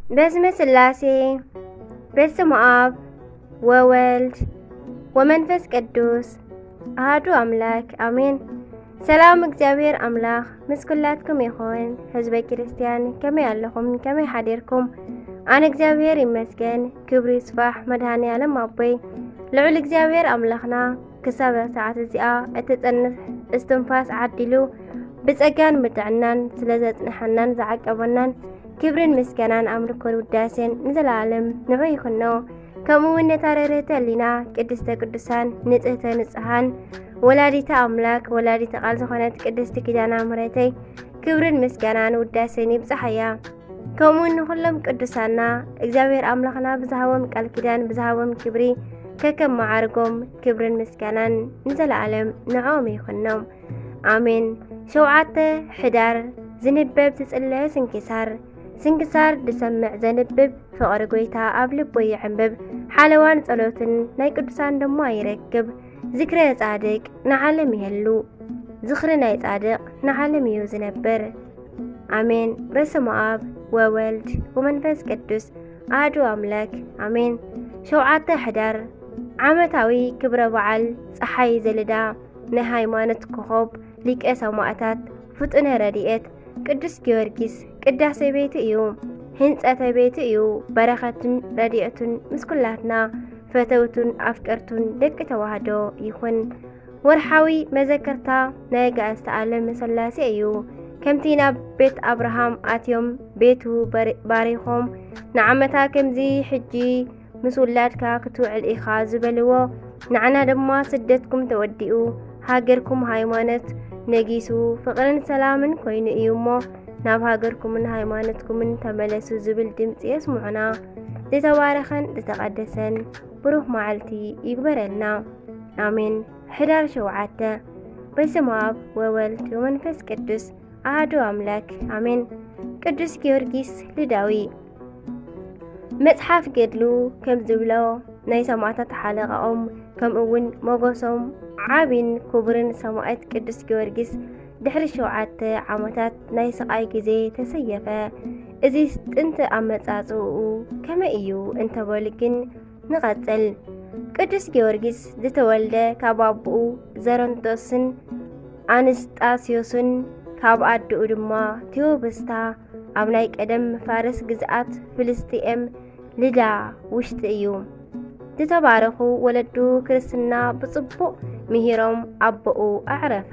በስመ ስላሴ፣ በስመ አብ ወወልድ ወመንፈስ ቅዱስ አሐዱ አምላክ አሜን። ሰላም እግዚኣብሔር ኣምላኽ ምስ ኩላትኩም ይኹን። ህዝበ ክርስትያን ከመይ ኣለኹም? ከመይ ሓዲርኩም? ኣነ እግዚኣብሔር ይመስገን፣ ክብሪ ይስፋሕ መድኃኔ ዓለም ኣቦይ። ልዑል እግዚኣብሔር ኣምላኽና ክሳብ ሰዓት እዚኣ እትጸንሕ እስትንፋስ ዓዲሉ ብጸጋን ብጥዕናን ስለ ዘጽንሐናን ዝዓቀበናን ክብርን ምስጋናን ኣምልኮን ውዳሴን ንዘለዓለም ንዑ ይኹኖ። ከምኡ እውን ነታ ርህርህተ ህሊና ቅድስተ ቅዱሳን ንጽህተ ንጽሃን ወላዲተ ኣምላክ ወላዲተ ቃል ዝኾነት ቅድስቲ ኪዳነ ምሕረተይ ክብርን ምስጋናን ውዳሴን ይብጽሓያ። ከምኡ ንኹሎም ቅዱሳና እግዚኣብሔር ኣምላኽና ብዝሃቦም ቃል ኪዳን ብዝሃቦም ክብሪ ከከም መዓርጎም ክብርን ምስጋናን ንዘለዓለም ንዕኦም ይኹኖም። ኣሜን። ሸውዓተ ሕዳር ዝንበብ ዝጽለ ስንክሳር። ስንክሳር ዝሰምዕ ዘንብብ ፍቕሪ ጐይታ ኣብ ልቡ ይዕንብብ። ሓለዋን ጸሎትን ናይ ቅዱሳን ድማ ይረክብ። ዝክረ ጻድቅ ንዓለም ይህሉ። ዝኽሪ ናይ ጻድቕ ንዓለም እዩ ዝነብር። ኣሜን። በስመ ኣብ ወወልድ ወመንፈስ ቅዱስ ኣሐዱ ኣምላክ ኣሜን። ሸውዓተ ሕዳር ዓመታዊ ክብረ በዓል ጸሓይ ዘልዳ ናይ ሃይማኖት ኮኾብ ሊቀ ሰማእታት ፍጡነ ረድኤት ቅዱስ ጊዮርጊስ ቅዳሴ ቤቱ እዩ። ህንጸተ ቤቱ እዩ። በረኸቱን ረድኤቱን ምስ ኩላትና ፈተውቱን ኣፍቀርቱን ደቂ ተዋህዶ ይኹን። ወርሓዊ መዘከርታ ናይ ኣጋእዝተ ዓለም ሥላሴ እዩ። ከምቲ ናብ ቤት ኣብርሃም ኣትዮም ቤቱ በሪ-፣ ባሪኾም ንዓመታ ከምዚ ሕጂ ምስ ውላድካ ክትውዕል ኢኻ ዝበልዎ፣ ንዓና ድማ ስደትኩም ተወዲኡ፣ ሃገርኩም ሃይማኖት ነጊሱ፣ ፍቕርን ሰላምን ኮይኑ እዩ እሞ፣ ናብ ሃገርኩምን ሃይማኖትኩምን ተመለሱ ዝብል ድምፂ የስምዑና። ዝተባረኸን ዝተቐደሰን ብሩኽ መዓልቲ ይግበረልና። ኣሜን። ሕዳር ሸውዓተ። በስመ ኣብ ወወልድ ወመንፈስ ቅዱስ ኣሐዱ ኣምላክ ኣሜን። ቅዱስ ጊዮርጊስ ልዳዊ። መጽሓፍ ገድሉ ከም ዝብሎ፣ ናይ ሰማዕታት ሓለቓኦም ከምኡ እውን ሞገሶም ዓቢን ክቡርን ሰማዕት ቅዱስ ጊዮርጊስ ድሕሪ ሸውዓተ ዓመታት ናይ ስቓይ ግዜ ተሰየፈ። እዚ ጥንቲ ኣመጻጽኡ ከመይ እዩ እንተበሉ ግን ንቐጽል። ቅዱስ ጊዮርጊስ ዝተወልደ ካብ ኣቦኡ ዘረንቶስን ኣንስጣስዮስን ካብ ኣደኡ ድማ ቴዎብስታ ኣብ ናይ ቀደም ፋርስ ግዝኣት ፍልስጥኤም ልዳ ውሽጢ እዩ። ዝተባረኹ ወለዱ ክርስትና ብጽቡቕ ምሂሮም ኣቦኡ ኣዕረፈ።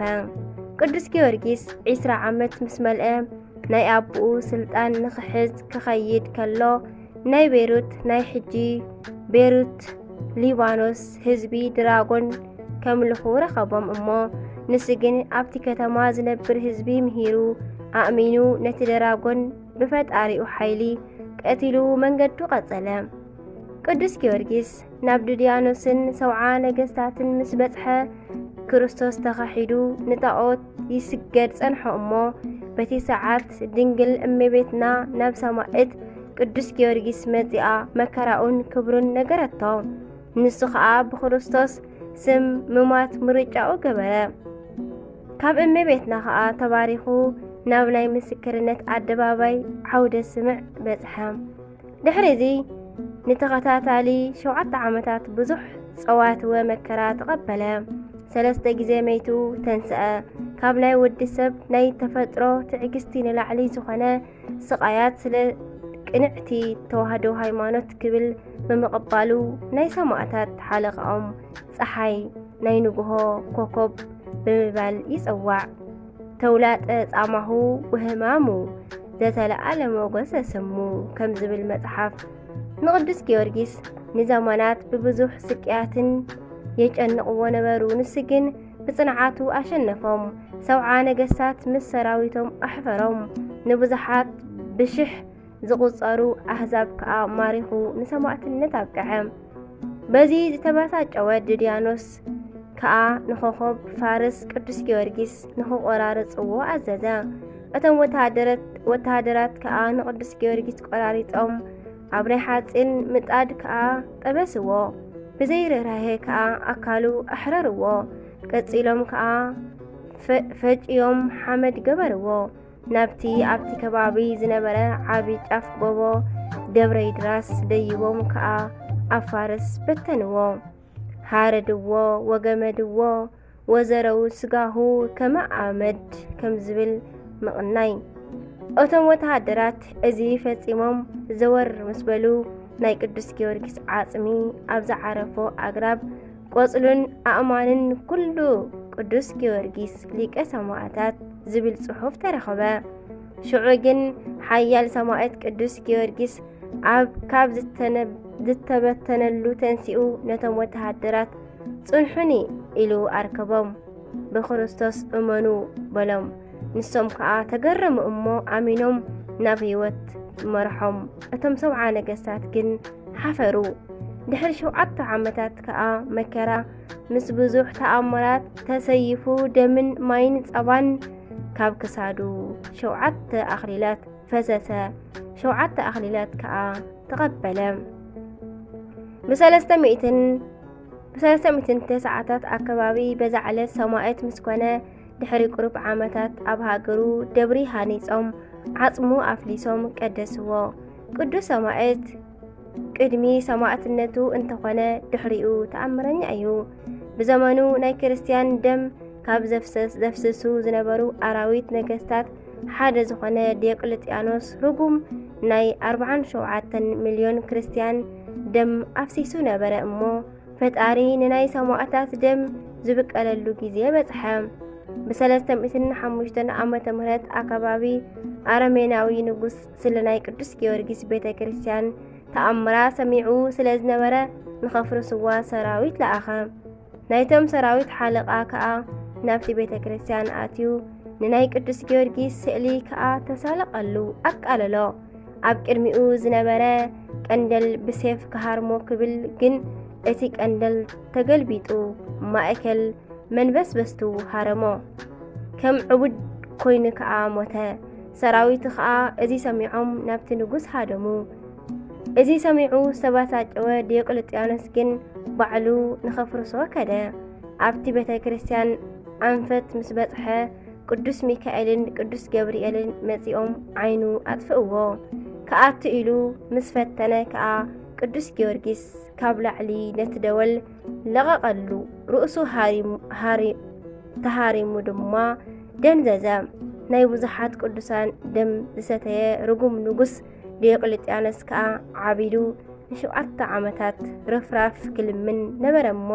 ቅዱስ ጊዮርጊስ ዒስራ ዓመት ምስ መልአ ናይ ኣቦኡ ስልጣን ንኽሕዝ ክኸይድ ከሎ፣ ናይ ቤሩት፣ ናይ ሕጂ ቤሩት ሊባኖስ ህዝቢ ድራጎን ከምልኹ ረኸቦም እሞ፣ ንሱ ግን ኣብቲ ከተማ ዝነብር ህዝቢ ምሂሩ ኣእሚኑ፣ ነቲ ድራጎን ብፈጣሪኡ ሓይሊ ቀቲሉ መንገዱ ቀጸለ። ቅዱስ ጊዮርጊስ ናብ ዱድያኖስን ሰብዓ ነገስታትን ምስ በጽሐ፣ ክርስቶስ ተኻሒዱ ንጣኦት ይስገድ ጸንሖ እሞ፣ በቲ ሰዓት ድንግል እመቤትና ናብ ሰማዕት ቅዱስ ጊዮርጊስ መጺኣ መከራኡን ክብሩን ነገረቶ። ንሱ ኸኣ ብክርስቶስ ስም ምማት ምርጫኡ ገበረ። ካብ እመቤትና ኸኣ ተባሪኹ ናብ ናይ ምስክርነት ኣደባባይ ዓውደ ስምዕ በጽሐ። ድሕሪ እዚ ንተኸታታሊ ሸውዓተ ዓመታት ብዙሕ ጸዋትወ መከራ ተቐበለ። ሰለስተ ግዜ መይቱ ተንስአ። ካብ ናይ ወዲ ሰብ ናይ ተፈጥሮ ትዕግስቲ ንላዕሊ ዝኾነ ስቓያት ስለ ቅንዕቲ ተዋህዶ ሃይማኖት ክብል ብምቕባሉ ናይ ሰማእታት ሓለቓኦም ጸሓይ ናይ ንግሆ ኮኮብ ብምባል ይጽዋዕ። ተውላጠ ጻማሁ ወህማሙ ዘተለዓለ ሞገሰ ስሙ ከም ዝብል መጽሓፍ፣ ንቅዱስ ጊዮርጊስ ንዘመናት ብብዙሕ ስቅያትን የጨንቕዎ ነበሩ። ንሱ ግን ብጽንዓቱ ኣሸነፎም። ሰብዓ ነገስታት ምስ ሰራዊቶም ኣሕፈሮም። ንብዙሓት ብሽሕ ዝቑጸሩ ኣህዛብ ከኣ ማሪኹ ንሰማእትነት ኣብቅዐ። በዚ ዝተበሳጨወ ድድያኖስ ከኣ ንኾኾብ ፋርስ ቅዱስ ጊዮርጊስ ንኽቖራርጽዎ ኣዘዘ። እቶም ወተሃደረት-፣ ወተሃደራት ከኣ ንቅዱስ ጊዮርጊስ ቆራሪጾም ኣብ ናይ ሓጺን ምጣድ ከኣ ጠበስዎ። ብዘይ ርህራሄ ከኣ ኣካሉ ኣሕረርዎ። ቀጺሎም ከኣ ፈ-፣ ፈጭዮም ሓመድ ገበርዎ። ናብቲ ኣብቲ ከባቢ ዝነበረ ዓቢ ጫፍ ጎቦ ደብረ ይድራስ ደይቦም ከኣ ኣብ ፋርስ በተንዎ። ሃረድዎ፣ ወገመድዎ፣ ወዘረው ስጋሁ ከመ ኣመድ ከም ዝብል ምቕናይ። እቶም ወተሃደራት እዚ ፈጺሞም ዘወር ምስ በሉ፣ ናይ ቅዱስ ጊዮርጊስ ዓጽሚ ኣብ ዝዓረፎ ኣግራብ፣ ቆጽሉን ኣእማንን ኩሉ ቅዱስ ጊዮርጊስ ሊቀ ሰማእታት ዝብል ጽሑፍ ተረኸበ። ሽዑ ግን ሓያል ሰማእት ቅዱስ ጊዮርጊስ ኣብ ካብ ዝተነ-፣ ዝተበተነሉ ተንሲኡ ነቶም ወተሃደራት፣ "ጽንሑኒ" ኢሉ ኣርከቦም። "ብክርስቶስ እመኑ" በሎም። ንሶም ከኣ ተገረሙ እሞ ኣሚኖም ናብ ህይወት መርሖም። እቶም ሰብዓ ነገስታት ግን ሓፈሩ። ድሕሪ ሸውዓተ ዓመታት ከኣ መከራ ምስ ብዙሕ ተኣምራት ተሰይፉ ደምን ማይን ጸባን ካብ ክሳዱ ሸውዓተ ኣኽሊላት ፈሰሰ። ሸውዓተ ኣኽሊላት ከኣ ተቐበለ። ብሰለስተ ሚእትን ብሰለስተ ሚእትን ተስዓታት ኣከባቢ በዛ ዕለት ሰማእት ምስ ኮነ፣ ድሕሪ ቁሩብ ዓመታት ኣብ ሃገሩ ደብሪ ሃኒጾም ዓጽሙ ኣፍሊሶም ቀደስዎ። ቅዱስ ሰማእት ቅድሚ ሰማእትነቱ እንተኾነ ድሕሪኡ ተኣምረኛ እዩ። ብዘመኑ ናይ ክርስትያን ደም ካብ ዘፍሰስ-፣ ዘፍስሱ ዝነበሩ ኣራዊት ነገስታት ሓደ ዝኾነ ዲዮቅልጥያኖስ ርጉም ናይ ኣርብዓን ሸውዓተን ሚልዮን ክርስትያን ደም ኣፍሲሱ ነበረ እሞ፣ ፈጣሪ ንናይ ሰማእታት ደም ዝብቀለሉ ግዜ በጽሐ። ብሰለስተ ሚእትን ሓሙሽተን ዓመተ ምህረት ኣከባቢ ኣረሜናዊ ንጉስ ስለ ናይ ቅዱስ ጊዮርጊስ ቤተ ክርስትያን ተኣምራ ሰሚዑ ስለ ዝነበረ ንኸፍርስዋ ሰራዊት ለኣኸ። ናይቶም ሰራዊት ሓለቓ ከኣ ናብቲ ቤተ ክርስትያን ኣትዩ ንናይ ቅዱስ ጊዮርጊስ ስእሊ ከኣ ተሳለቐሉ፣ ኣቃለሎ። ኣብ ቅድሚኡ ዝነበረ ቀንደል ብሴፍ ክሃርሞ ክብል ግን እቲ ቀንደል ተገልቢጡ ማእከል መንበስበስቱ ሃረሞ። ከም ዕቡድ ኮይኑ ከኣ ሞተ። ሰራዊቱ ከኣ እዚ ሰሚዖም ናብቲ ንጉስ ሃደሙ። እዚ ሰሚዑ ዝተበሳጨወ ዲዮቅልጥያኖስ ግን ባዕሉ ንኸፍርሶ ከደ። ኣብቲ ቤተ ክርስትያን ኣንፈት ምስ በጽሐ ቅዱስ ሚካኤልን ቅዱስ ገብርኤልን መጺኦም ዓይኑ ኣጥፍእዎ። ክኣቱ ኢሉ ምስ ፈተነ ከኣ ቅዱስ ጊዮርጊስ ካብ ላዕሊ ነቲ ደወል ለቐቐሉ። ርእሱ ሃሪሙ-፣ ሃሪ-፣ ተሃሪሙ ድማ ደንዘዘ። ናይ ብዙሓት ቅዱሳን ደም ዝሰተየ ርጉም ንጉስ ዲዮቅልጥያኖስ ከኣ ዓቢዱ ንሸውዓተ ዓመታት ርፍራፍ ክልምን ነበረ እሞ፣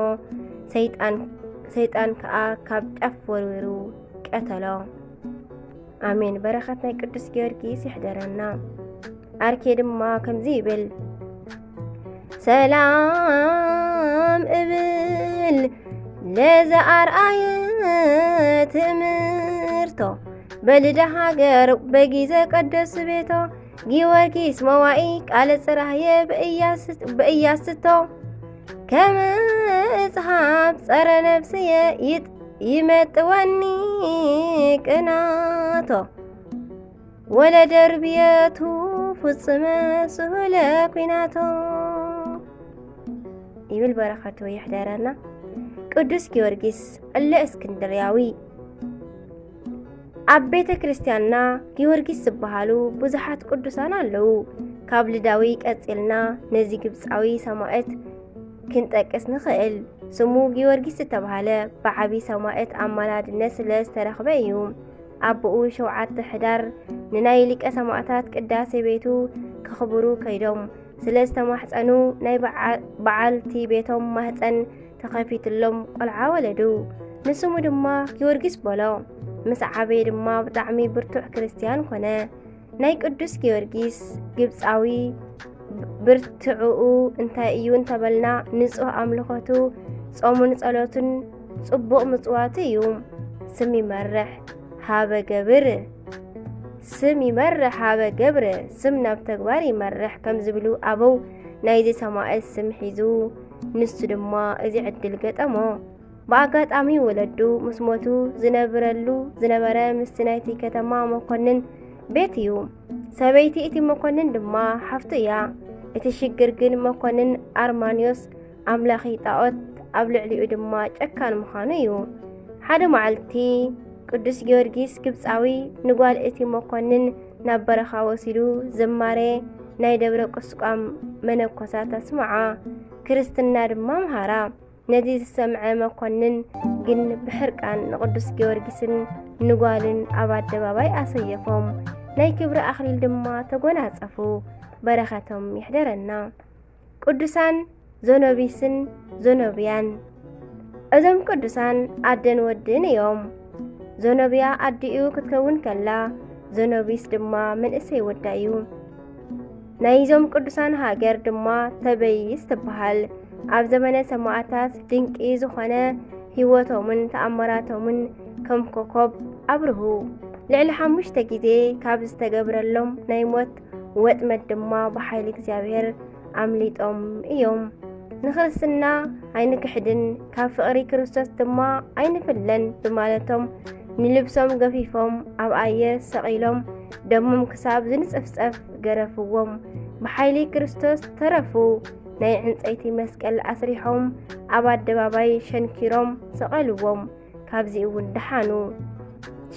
ሰይጣን፣ ሰይጣን ከኣ ካብ ጫፍ ወርዊሩ ቀተሎ። ኣሜን። በረኸት ናይ ቅዱስ ጊዮርጊስ ይሕደረና። ኣርኬ ድማ ከምዚ ይብል፣ ሰላም እብል ለዘ ኣርኣየ ትእምርቶ በልደ ሃገር በጊዘ ቀደስ ቤቶ ጊዮርጊስ መዋኢ ቃለ ጽራህየ ብእያስ-፣ ብእያስቶ ከመ እጽሃብ ጸረ ነፍስየ ይጥ-፣ ይመጥወኒ ቅናቶ ወለደርብየቱ ፍጽመ ስሁለ ኲናቶ ይብል። በረኸቱ ይሕደረና። ቅዱስ ጊዮርጊስ እለ እስክንድርያዊ። ኣብ ቤተ ክርስቲያንና ጊዮርጊስ ዝበሃሉ ብዙሓት ቅዱሳን ኣለዉ። ካብ ልዳዊ ቀጺልና ነዚ ግብጻዊ ሰማእት ክንጠቅስ ንኽእል። ስሙ ጊዮርጊስ ዝተባህለ ብዓቢ ሰማእት ኣማላድነት ስለ ዝተረኽበ እዩ። ኣቦኡ ሸውዓተ ሕዳር ንናይ ሊቀ ሰማእታት ቅዳሴ ቤቱ ከኽብሩ ከይዶም ስለ ዝተማሕጸኑ፣ ናይ በዓ-፣ በዓልቲ ቤቶም ማህጸን ተኸፊትሎም ቆልዓ ወለዱ። ንስሙ ድማ ጊዮርጊስ በሎ። ምስ ዓበየ ድማ ብጣዕሚ ብርቱዕ ክርስትያን ኮነ። ናይ ቅዱስ ጊዮርጊስ ግብጻዊ ብርትዕኡ እንታይ እዩ እንተበልና፣ ንጹህ ኣምልኾቱ፣ ጾሙን ጸሎቱን ጽቡቕ ምጽዋቱ እዩ። ስም ይመርሕ ሃበ ገብር፣ ስም ይመርሕ ሃበ ገብር፣ ስም ናብ ተግባር ይመርሕ ከም ዝብሉ ኣበው፣ ናይዚ ሰማእት ስም ሒዙ፣ ንሱ ድማ እዚ ዕድል ገጠሞ። ብኣጋጣሚ ወለዱ ምስ ሞቱ፣ ዝነብረሉ ዝነበረ ምስቲ ናይቲ ከተማ መኮንን ቤት እዩ። ሰበይቲ እቲ መኮንን ድማ ሓፍቱ እያ። እቲ ሽግር ግን መኮንን ኣርማንዮስ ኣምላኺ ጣኦት፣ ኣብ ልዕሊኡ ድማ ጨካን ምዃኑ እዩ። ሓደ መዓልቲ ቅዱስ ጊዮርጊስ ግብፃዊ ንጓል እቲ መኮንን ናብ በረኻ ወሲዱ ዝማሬ ናይ ደብረ ቁስቋም መነኮሳት ኣስምዓ። ክርስትና ድማ ምሃራ። ነዚ ዝሰምዐ መኮንን ግን ብሕርቃን ንቅዱስ ጊዮርጊስን ንጓልን ኣብ ኣደባባይ ኣሰየፎም። ናይ ክብሪ ኣኽሊል ድማ ተጎናጸፉ። በረኸቶም ይሕደረና። ቅዱሳን ዞኖቢስን ዞኖብያን። እዞም ቅዱሳን ኣደን ወድን እዮም። ዞኖብያ ኣዲኡ ክትከውን ከላ፣ ዞኖቢስ ድማ መንእሰይ ወዳ እዩ። ናይዞም ቅዱሳን ሃገር ድማ ተበይስ ትበሃል። ኣብ ዘመነ ሰማዕታት ድንቂ ዝኾነ ህይወቶምን ተኣምራቶምን ከም ኮኾብ ኣብርሁ። ልዕሊ ሓሙሽተ ግዜ ካብ ዝተገብረሎም ናይ ሞት ወጥመድ ድማ ብሓይሊ እግዚኣብሔር ኣምሊጦም እዮም። ንክርስትና ኣይንክሕድን፣ ካብ ፍቕሪ ክርስቶስ ድማ ኣይንፍለን ብማለቶም፣ ንልብሶም ገፊፎም ኣብ ኣየር ሰቒሎም፣ ደሞም ክሳብ ዝንጽፍጸፍ ገረፍዎም። ብሓይሊ ክርስቶስ ተረፉ። ናይ ዕንጸይቲ መስቀል ኣስሪሖም ኣብ ኣደባባይ ሸንኪሮም ሰቐልዎም። ካብዚ እውን ደሓኑ።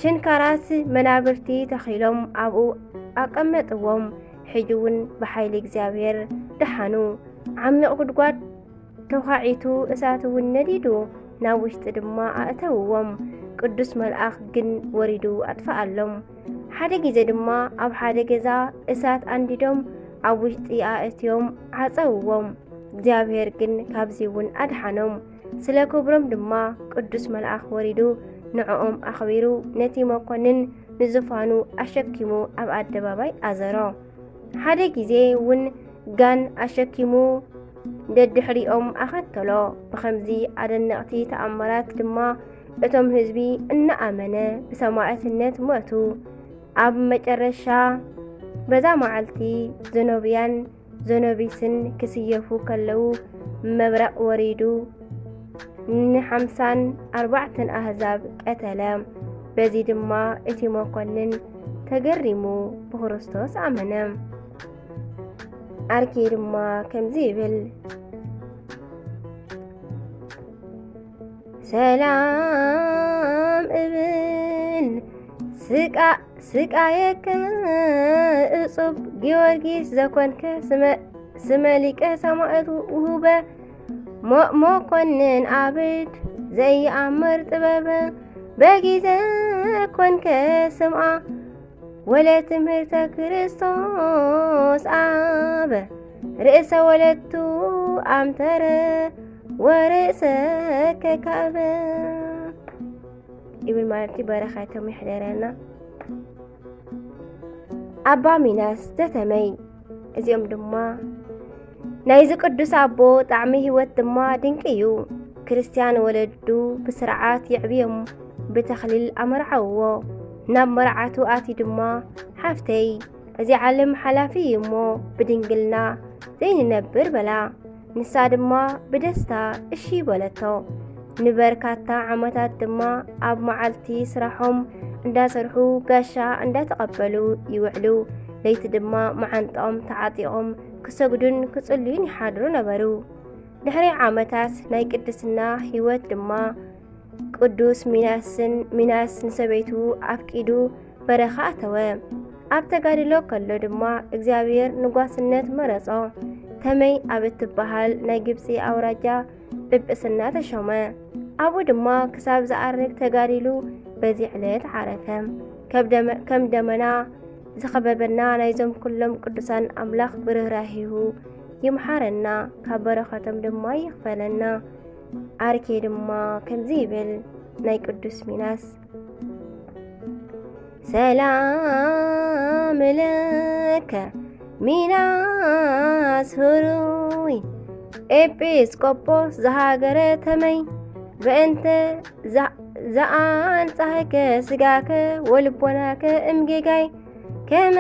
ሽንካራት መናብርቲ ተኺሎም ኣብኡ ኣቐመጥዎም። ሕጂ እውን ብሓይሊ እግዚኣብሔር ደሓኑ። ዓሚቕ ጉድጓድ ተዃዒቱ፣ እሳት እውን ነዲዱ፣ ናብ ውሽጢ ድማ ኣእተውዎም። ቅዱስ መልኣኽ ግን ወሪዱ ኣጥፍኣሎም። ሓደ ግዜ ድማ ኣብ ሓደ ገዛ እሳት ኣንዲዶም ኣብ ውሽጢ ኣእትዮም ዓጸውዎም። እግዚኣብሔር ግን ካብዚ እውን ኣድሓኖም። ስለ ክብሮም ድማ ቅዱስ መልኣኽ ወሪዱ ንዕኦም ኣኽቢሩ፣ ነቲ መኮንን ንዙፋኑ ኣሸኪሙ ኣብ ኣደባባይ ኣዘሮ። ሓደ ግዜ እውን ጋን ኣሸኪሙ ደድሕሪኦም ኣኸተሎ። ብኸምዚ ኣደነቕቲ ተኣምራት ድማ እቶም ህዝቢ እናኣመነ ብሰማዕትነት ሞቱ። ኣብ መጨረሻ በዛ መዓልቲ ዘኖብያን ዘኖቢስን ክስየፉ ከለዉ መብረቕ ወሪዱ ንሓምሳን ኣርባዕተን ኣህዛብ ቀተለ። በዚ ድማ እቲ መኮንን ተገሪሙ ብክርስቶስ ኣመነ። ኣርኬ ድማ ከምዚ ይብል፣ ሰላም እብል ስቃ-፣ ስቃየከ እጹብ ጊዮርጊስ ዘኮንከ ስመ-፣ ስመ ሊቀ ሰማዕት ውሁበ ሞ-፣ መኮንን ኣብድ ዘይኣምር ጥበበ በጊዘ ኮንከ ስምዓ ወለትምህርተ ክርስቶስ ኣብ ርእሰ ወለቱ ኣምተረ ወርእሰ ከካበ ይብል ማለት እዩ። በረኸቶም ይሕደረና። ኣባ ሚናስ ዘተመይ። እዚኦም ድማ ናይዚ ቅዱስ ኣቦ ጣዕሚ ህይወት ድማ ድንቂ እዩ። ክርስትያን ወለዱ ብስርዓት የዕብዮም፣ ብተኽሊል ኣመርዓውዎ። ናብ መርዓቱ ኣትዩ ድማ፣ ሓፍተይ፣ እዚ ዓለም ሓላፊ እዩ እሞ ብድንግልና ዘይንነብር በላ። ንሳ ድማ ብደስታ እሺ በለቶ። ንበርካታ ዓመታት ድማ ኣብ መዓልቲ ስራሖም እንዳሰርሑ ጋሻ እንዳተቐበሉ ይውዕሉ። ለይቲ ድማ መዓንጣኦም ተዓጢቖም ክሰግዱን ክጽልዩን ይሓድሩ ነበሩ። ድሕሪ ዓመታት ናይ ቅድስና ህይወት ድማ ቅዱስ ሚናስን፣ ሚናስ ንሰበይቱ ኣፍቂዱ በረኻ ኣተወ። ኣብ ተጋድሎ ከሎ ድማ እግዚኣብሔር ንጓስነት መረጾ። ተመይ ኣብ እትበሃል ናይ ግብጺ ኣውራጃ ጵጵስና ተሾመ። ኣብኡ ድማ ክሳብ ዝኣርግ ተጋዲሉ በዚ ዕለት ዓረፈ። ከም ደመ-፣ ከም ደመና ዝኸበበና ናይዞም ኩሎም ቅዱሳን ኣምላኽ ብርህራሄሁ ይምሓረና፣ ካብ በረኸቶም ድማ ይኽፈለና። ኣርኬ ድማ ከምዚ ይብል ናይ ቅዱስ ሚናስ፣ ሰላም ለከ ሚናስ ህሩይ ኤጲስቆጶስ ዘሃገረ ተመይ በእንተ ዘ-፣ ዘኣንጻህከ ስጋከ ወልቦናከ እምጌጋይ ከመ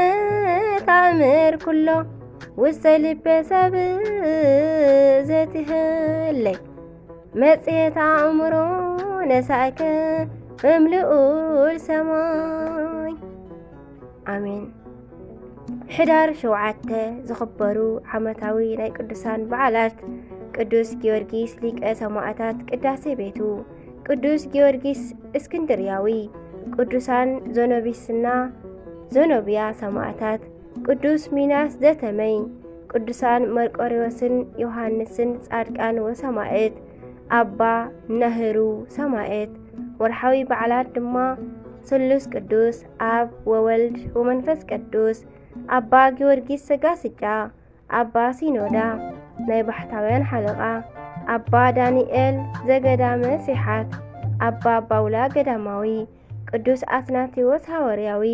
ታእምር ኩሎ ውስተ ልበ ሰብ ዘትህለይ መጽሔት ኣእምሮ ነሳእከ እምልኡል ሰማይ። ኣሜን። ሕዳር ሸውዓተ ዝኽበሩ ዓመታዊ ናይ ቅዱሳን በዓላት፣ ቅዱስ ጊዮርጊስ ሊቀ ሰማዕታት ቅዳሴ ቤቱ፣ ቅዱስ ጊዮርጊስ እስክንድርያዊ፣ ቅዱሳን ዘኖቢስና ዘኖብያ ሰማዕታት፣ ቅዱስ ሚናስ ዘተመይ፣ ቅዱሳን መርቆሪዎስን ዮሃንስን ጻድቃን ወሰማዕት፣ ኣባ ነህሩ ሰማዕት። ወርሓዊ በዓላት ድማ ስሉስ ቅዱስ፣ ኣብ ወወልድ ወመንፈስ ቅዱስ፣ ኣባ ጊዮርጊስ ዘጋስጫ፣ ኣባ ሲኖዳ ናይ ባሕታውያን ሓለቓ፣ ኣባ ዳንኤል ዘገዳመ ሲሓት፣ ኣባ ጳውላ ገዳማዊ፣ ቅዱስ ኣትናቴዎስ ሃዋርያዊ፣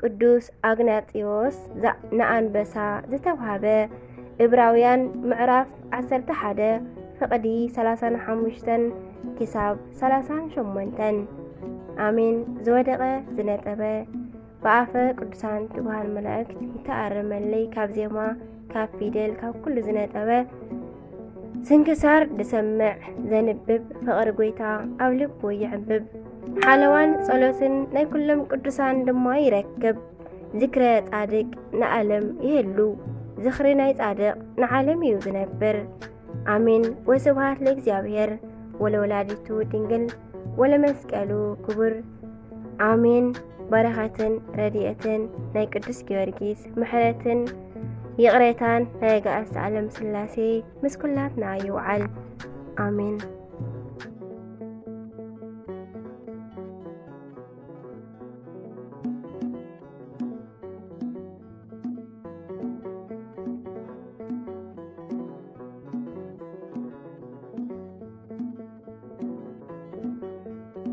ቅዱስ ኣግናጢዎስ ንኣንበሳ ዝተውሃበ። እብራውያን ምዕራፍ ዓሰርተ ሓደ ፍቕዲ ሰላሳን ሓሙሽተን ክሳብ ሰላሳን ሸሞንተን። ኣሜን። ዝወደቐ ዝነጠበ ብኣፈ ቅዱሳን ትጉሃን መላእክት ይተኣረመለይ፣ ካብ ዜማ፣ ካብ ፊደል፣ ካብ ኩሉ ዝነጠበ። ስንክሳር ዝሰምዕ ዘንብብ፣ ፍቕሪ ጐይታ ኣብ ልቡ ይዕምብብ። ሓለዋን ጸሎትን ናይ ኩሎም ቅዱሳን ድማ ይረክብ። ዝክረ ጻድቅ ንዓለም ይህሉ፣ ዝኽሪ ናይ ጻድቕ ንዓለም እዩ ዝነብር። ኣሜን። ወስብሐት ለእግዚኣብሔር ወለወላዲቱ ድንግል ወለመስቀሉ ክቡር። ኣሜን። በረኸትን ረድኤትን ናይ ቅዱስ ጊዮርጊስ፣ ምሕረትን ይቕሬታን ናይ ኣጋእዝተ ዓለም ስላሴ ምስ ኩላትና ይውዓል። ኣሜን።